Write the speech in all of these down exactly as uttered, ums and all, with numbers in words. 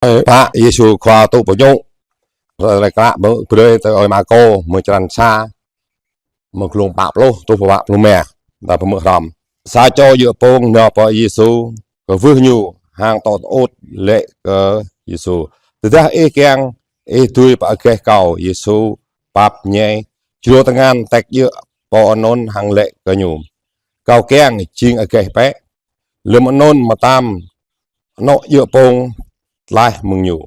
Pă Yêsu Khua tŭ pơñŭ. Tơlơi klă mơ̆ng brơi tui ơi Markô, mơ̆ng črăn sa, mơ̆ng klŭng pă pluh truh pă pluh rơma. Ta pơmơ̆ hrŏm. Sa čô djơ̆ pông nao pơ Yêsu, kwưh Ñu, hăng tŏ tơŭt laĭ kơ Yêsu: Tơdah Ih kiăng, Ih dưi pơagaih kâo. Yêsu pap ñai, črô tơngan tĕk djơ̆ pô anŭn hăng laĭ kơ ñu: Kâo kiăng, jing agaih bĕ. Lơm anŭn mơtam anŏ djơ̆ pông tlaih mơ̆ng ñu,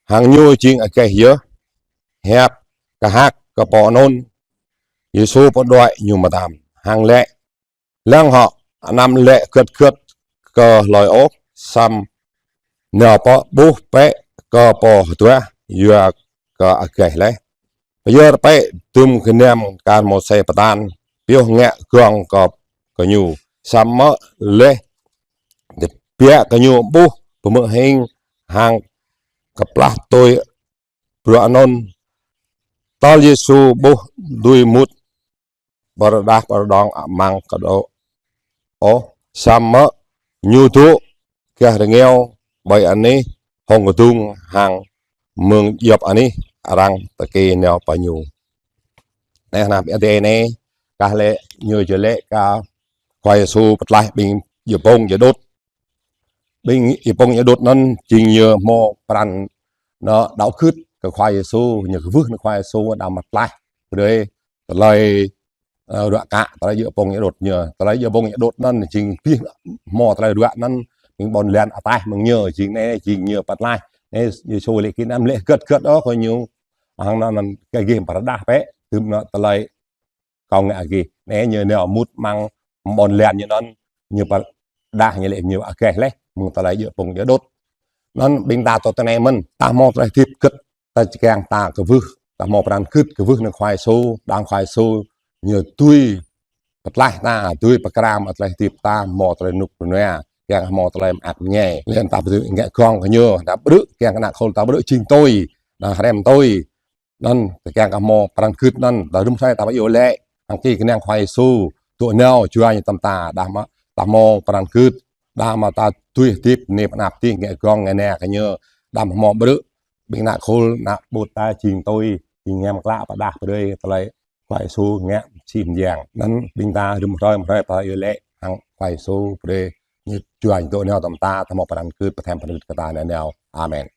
hăng ñu jing agaih yơh. Hiăp kơhak kơ pô anŭn, Yêsu pơđuaĭ ñu mơtam, hăng laĭ: Lăng hŏ, anăm laĭ hơget hơget kơ hlơi ôh, samơ̆ nao pơ ƀuh bĕ kơ pô hơduah, yua kơ agaih laih. Pơyơr bĕ dŭm gơnam kar Môsê pơtă, pioh ngă gơ̆ng kơ, kơ ñu, samơ̆ laih tơbiă kơ ñu ƀuh pơmơ̆ hing hăng kơplah tui bruă anŭn. Tơl Yêsu ƀuh dưi mŭt pơrơđah pơrơđông amăng kơđŏ ôh, samơ̆ Ñu dŏ gah rơngiao ƀơi anih hông kơdŭng, hăng mơ̆ng djŏp anih arăng tơkê nao pơ Ñu. Anai, anai, ƀing adơi anai, kah laĭ, ñu či laĭ kơ Khua Yêsu pơtlaih ƀing djơ̆ pông djơ̆ đôč. Ƀing djơ̆ pông djơ̆ đôč anŭn jing ñu hmâo pran nao đaŏ gưt kơ Khua Yêsu, ñu kwưh nao Khua Yêsu đah mơ̆ tlaih brơi tơlơi, ơ, ruă kă, tơlơi djơ̆ pông djơ̆ đôč ñu. Tơlơi djơ̆ pông djơ̆ đôč anŭn jing pih hmâo tơlơi ruă anŭn, ƀing ƀôn lan ataih mơ̆ng ñu, jing anai, jing ñu pơtlaih. Anai Yêsu laĭ kơ anăm laĭ hơget hơget ôh kơ ñu, hăng anŭn, anŭn kơ gih pơrơđah bĕ, tơm anŭn tơlơi kâo ngă gih. Anai ñu nao mŭt amăng ƀôn lan ñu anŭn, ñu pơrơđah, ñu laĭ ñu agaih laih mơ̆ng tơlơi djơ̆ pông djơ̆ đôč. Anŭn ƀing ta tŏ tơ anai mơ̆n, ta hmâo tơlơi hơdip gưt, ta či kiăng ta kwưh, ta hmâo pran gưt kwưh nao Khua Yêsu, đah Khua Yêsu ñu dưi pơtlaih ta, dưi pơkra mă tơlơi hơdip ta, hmâo tơlơi rơnŭk rơnua, kiăng hmâo tơlơi mơak mơñai. Laih anŭn ta ƀu dưi ngă gơ̆ng kơ ñu, ta ƀrư̆, kiăng kơ ană khul ta ƀrư̆ jing tui, đah hrăm tui. Anŭn, ta kiăng kơ hmâo pran gưt anŭn, ta rĭm hrơi ta pơyơr laĭ, hăng kơ kơnang Khua Yêsu dŏ nao jua ñu tơm ta, đah mơ̆ ta hmâo pran gưt, đah mơ̆ ta dưi hơdip, nip anăp tih, ngă gơ̆ng ngă na kơ ñu, đah mơ̆ hmâo ƀrư̆ ƀing ană khul, ană ƀut ta jing tui, jing hiam klă pơrơđah brơi tơlơi Khua Yêsu ngă sĭ mơyang. Anŭn ƀing ta rĭm hrơi, hrơi pơyơr laĭ hăng Khua Yêsu brơi ñu jua ñu dŏ nao tơm ta, ta hmâo pran gưt, pơtlaih pran gưt kơ ta nanao. Amen.